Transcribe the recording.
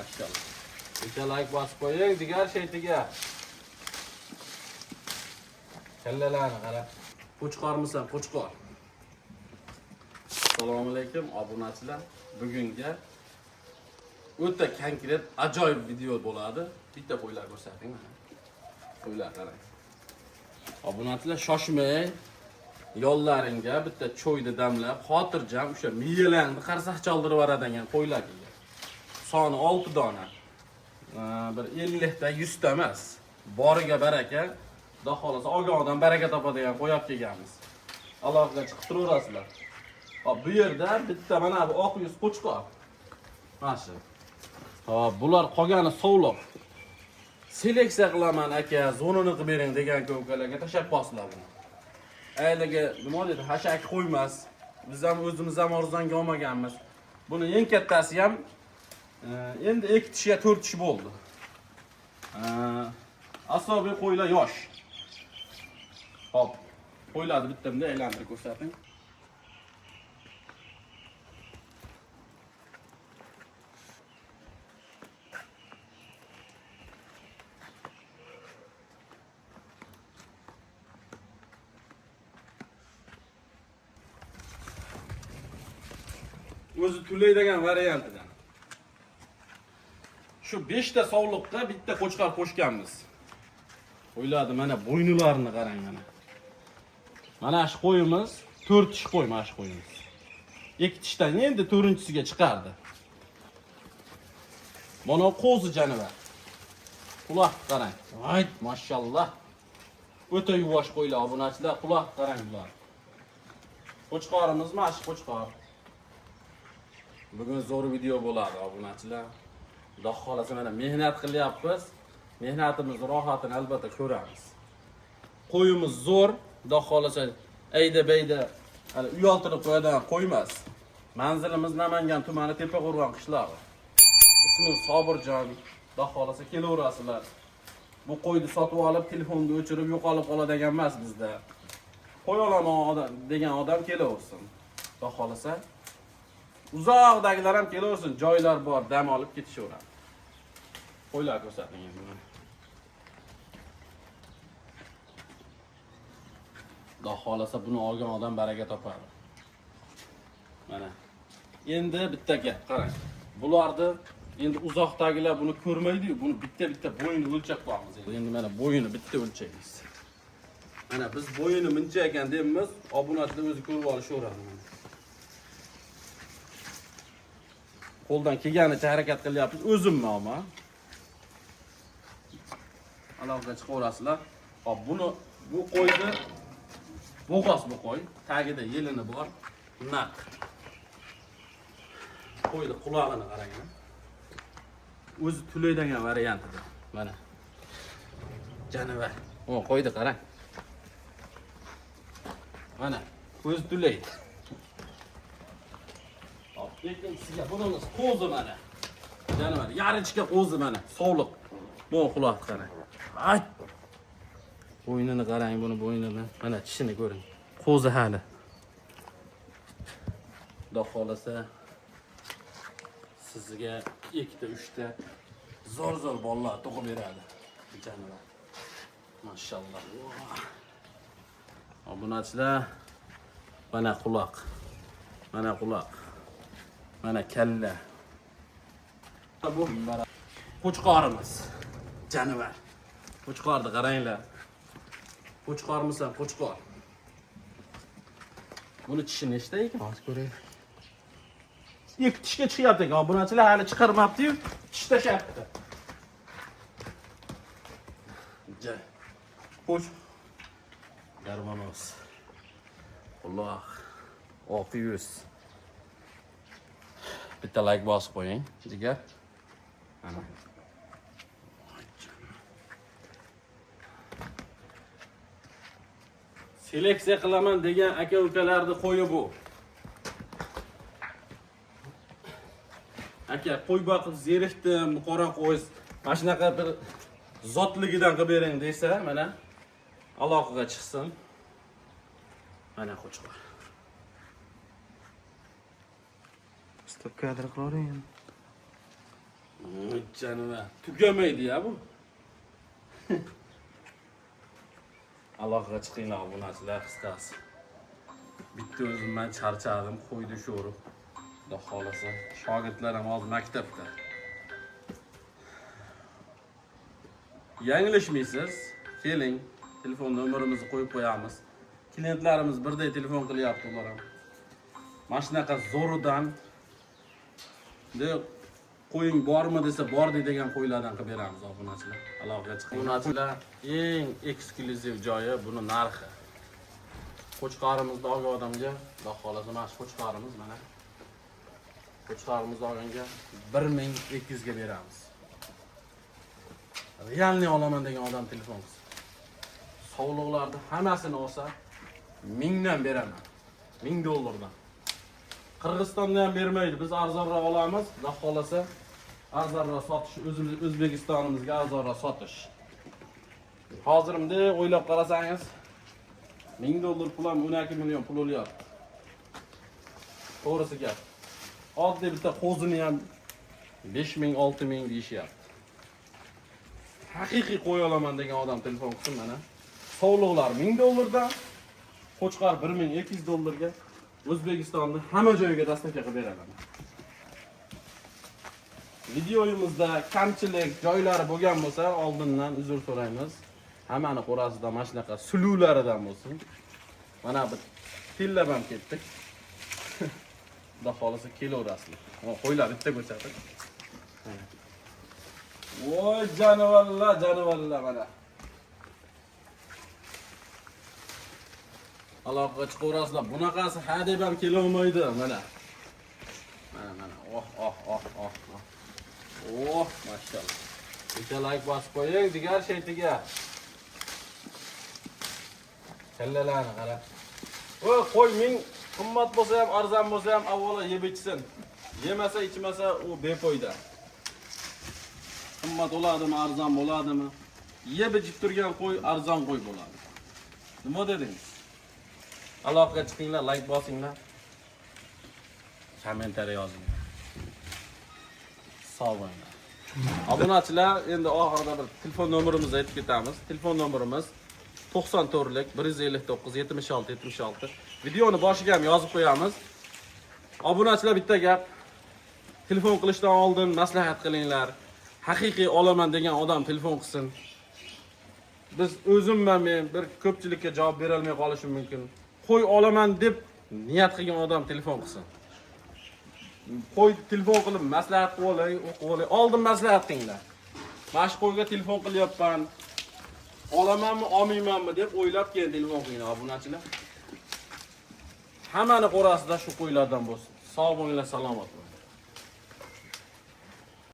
Mashalloh. Bitta like bosib qo'ying, jigar shaytiga. Kallalarni qara. Qo'chqormisan, qo'chqor. Assalomu alaykum obunachilar. Bugungi o'ta konkret ajoyib video bo'ladi. Bitta qo'ylar ko'rsating mana. Qo'ylar qarang. Obunachilar shoshmay yollaringga bitta choyni damlab, xotirjam o'sha miyalarni qarsak chaldirib yuboradigan qo'ylar kelgan. Soni 6 dona. Bir 50 ta 100 ta emas. Boriga baraka, Xudo xohlasa olgan odam baraka topadigan qo'y olib kelganmiz. Aloqaga chiqib turaverasizlar. Hop, bu yerda bitta mana bu oq yuz qo'chqor. Mana shu. Hop, bular qolgani sovliq. Seleksiya qilaman aka, zonini qilib bering degan ko'kalarga tashlab qolsizlar buni. Aylaga nima deydi, hashak qo'ymas. Biz ham o'zimiz ham arzonga olmaganmiz. Buni eng kattasi ham endi 2 tishga 4 tish bo'ldi. Asobiy qo'ylar yosh. Hop, qo'ylarni bitta bunday aylantirib ko'rsating. O'zi tulaydigan variantidan. Shu 5 ta sovliqqa bitta qo'chqor qo'shganmiz. Qo'ylarni mana bo'ynilarini qarang mana. Mana shu qo'yimiz 4 tish qo'y, mana shu qo'yimiz. 2 tishdan endi 4-chisiga chiqardi. Mana qo'zi jonivar. Quloq qarang. Voy, mashalloh. O'ta yuvosh qo'ylar obunachilar, quloq qarang bular. Qo'chqorimiz mana shu qo'chqor. Bugun zo'r video bo'ladi obunachilar. Xudo xohlasa mana mehnat qilyapmiz. Mehnatimiz rohatini albatta ko'ramiz. Qo'yimiz zo'r, Xudo xohlasa ayda bayda hali uyaltirib qo'yadigan qo'ymas. Manzilimiz Namangan tumani Tepaqo'rg'on qishlog'i. Ismim Sobirjon. Xudo xohlasa kelaverasizlar. Bu qo'yni sotib olib, telefonni o'chirib yo'qolib qoladigan emas bizda. Qo'y olaman odam degan odam kelaversin. Xudo xohlasa uzoqdagilar ham kelaversin, joylar bor, dam olib ketishaveradi. Qo'ylar ko'rsating endi mana. Xudo xohlasa buni olgan odam baraka topadi. Mana. Endi bitta gap qarang. Bularni endi uzoqdagilar buni ko'rmaydi-yu, buni bitta-bitta bo'yini o'lchab qo'yamiz. Endi mana bo'yini bitta o'lchaymiz. Mana biz bo'yini muncha ekan deymiz, obunachilar o'zi ko'rib olishaveradi. Mana. Qo'ldan kelganicha harakat qilyapmiz. O'zimmi ammo. Aloqaga chiqaverasizlar. Hop, buni bu qo'yni bo'g'oz bu qo'y, tagida yelini bor, naq. Qo'yni qulog'ini qarang. O'zi tulaydigan variantida. Mana. Jonivar. O, qo'yni qarang. Mana, o'zi tulaydi. Hop, ikkinchisiga bunimiz qo'zi mana. Jonivar, yarichka qo'zi mana, sovliq. Bu quloqni qarang. Ay! Bo'ynini qarang, buni bo'ynini. Mana tishini ko'ring. Qo'zi hali. Xudo xohlasa sizga ikkita, uchta zo'r-zo'r bolalar tug'ib beradi. Jonivar. Mashalloh. Obunachilar, mana quloq. Mana quloq. Mana kalla. Bu qo'chqorimiz. Jonivar. Qo'chqorni qaranglar. Qo'chqormisan, qo'chqor. Buni tishi nechta ekan? Hozir ko'raylik. Ikki tishga chiqyapti ekan. Obunachilar hali chiqarmabdi-yu, tish tashyapti. Ja. Qo'ch. Garmonos. Quloq. Oq yuz. Bitta like bosib qo'ying, jigar. Mana. Seleksiya qilaman degan aka ukalarni qo'yi bu. Aka, qo'y boqib zerikdim, qora qo'y, mana shunaqa bir zotligidan qilib bering desa, mana aloqaga chiqsin. Mana qo'chqor. Stop kadr qilavering. Janivar. Tugamaydi ya bu. Aloqaga chiqinglar obunachilar, qisqasi. Bitta o'zim man charchadim, qo'ydi sho'rib. Xudo xohlasa, shogirdlar ham hozir maktabda. Yanglishmaysiz, keling, telefon nomerimizni qo'yib qo'yamiz. Klientlarimiz birday telefon qilyapti ular ham. Mana shunaqa zo'ridan deb qo'ying bormi desa bor deydigan qo'ylardan qilib beramiz obunachilar. Aloqaga chiqing. Obunachilar, eng eksklyuziv joyi buni narxi. Qo'chqorimizni olgan odamga, Xudo xohlasa mana shu qo'chqorimiz mana. Qo'chqorimizni olganga 1200 ga beramiz. Реальный olaman degan odam telefon qilsin. Sovliqlarni hammasini olsa 1000 dan beraman. 1000 dollardan. Qirg'izistonda ham bermaydi. Biz arzonroq olamiz. Xudo xohlasa arzonroq sotish, o'zimiz O'zbekistonimizga arzonroq sotish. Hozir bunday o'ylab qarasangiz 1000 dollar pul ham 12 million pul bo'lyapti. To'g'risi gap. Oddiy bitta qo'zini ham 5000, 6000 deyishyapti. Haqiqiy qo'y olaman degan odam telefon qilsin mana. Sovliqlar 1000 dollardan, qo'chqor 1200 dollarga O'zbekistonni hamma joyiga доставка qilib beraman. Videoyimizda kamchilik joylari bo'lgan bo'lsa, oldindan uzr so'raymiz. Hammani qo'rasida mana shunaqa suluvlaridan bo'lsin. Mana bir tillab ham ketdik. Xudo xohlasa kelaverasizlar. Qo'ylar bitta ko'rsatib. Voy jonivorlar, jonivorlar mana. Aloqaga chiqaverasizlar. Bunaqasi ha deb ham kelolmaydi mana. Mana mana. Oh oh oh oh. Oh, oh mashallah. Bitta like bosib qo'ying, digar shaytiga. Kallalarni qara. O qo'y ming qimmat bo'lsa ham, arzon bo'lsa ham avvalo yeb ichsin. Yemasa, ichmasa u befoyda. Qimmat bo'ladimi, arzon bo'ladimi? Yeb ichib turgan qo'y arzon qo'y bo'ladi. Nima dedingiz? Aloqaga chiqinglar, like bosinglar. Kommentariy yozinglar. Sog' bo'linglar. Obunachilar, endi oxirida bir telefon nomerimizni aytib ketamiz. Telefon nomerimiz 94lik 159 76 76. Videoni boshiga ham yozib qo'yamiz. Obunachilar, bitta gap. Telefon qilishdan oldin maslahat qilinglar. Haqiqiy olaman degan odam telefon qilsin. Biz o'zimman men bir ko'pchilikka javob bera olmay qolishim mumkin. Qo'y olaman deb niyat qilgan odam telefon qilsin. Qo'y telefon qilib maslahat qilib olay, o'qib olay. Oldin maslahat qilinglar. Mana shu qo'yga telefon qilyapman. Olamanmi, olmaymanmi deb o'ylab keyin telefon qilinglar obunachilar. Hammani qo'rasida shu qo'ylardan bo'lsin. Sog' bo'linglar, salomat bo'linglar.